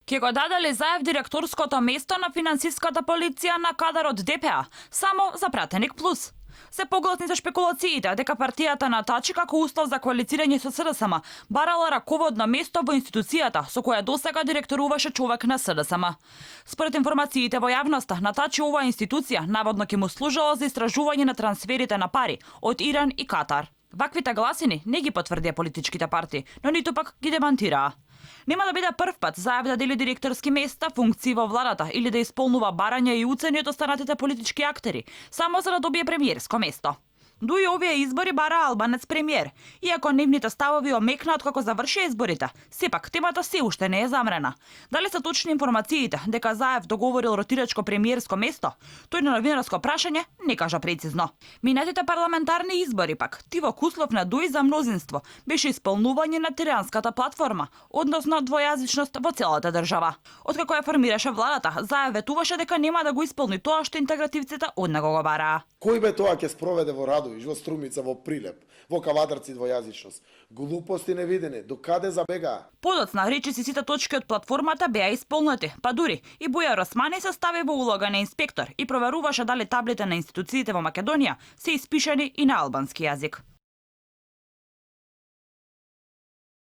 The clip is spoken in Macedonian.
Ке го даде Заев директорското место на финансиската полиција на кадар од ДПА, само за пратеник плюс. Се погласни за шпекулациите дека партијата на Тачи како услов за коалицирање со СДСМ барала раководно место во институцијата со која досега директоруваше човек на СДСМ. Според информациите во јавноста, на Тачи оваа институција наводно ќе му служела за истражување на трансферите на пари од Иран и Катар. Ваквите гласини не ги потврдија политичките партии, но ниту пак ги демантираа. Нема да биде прв пат Заев да дели директорски места, функции во владата или да исполнува барања и уцени од останатите политички актери, само за да добие премиерско место. Дуи овие избори бара албанец премиер, иако нивните ставови омекна откако завршија изборите, сепак темата се уште не е замрена. Дали се точни информациите дека Заев договорил ротирачко премиерско место, тој на новинарско прашање не кажа прецизно. Минатите парламентарни избори пак, тивок услов на дуи за мнозинство, беше исполнување на тиранската платформа, односно двојазичност во целата држава. Откако ја формираше владата, Заев ветуваше дека нема да го исполни тоа што интегративците од него го бараа. Кој бе тоа ќе спроведе во Радовиш, во Струмица, во Прилеп, во Кавадарци двојазичност? Глупости невидени, до каде забегаа? Подоцна речиси сите точки од платформата беа исполнети, па дури и Бујар Османи се стави во улога на инспектор и проверуваше дали таблите на институциите во Македонија се испишани и на албански јазик.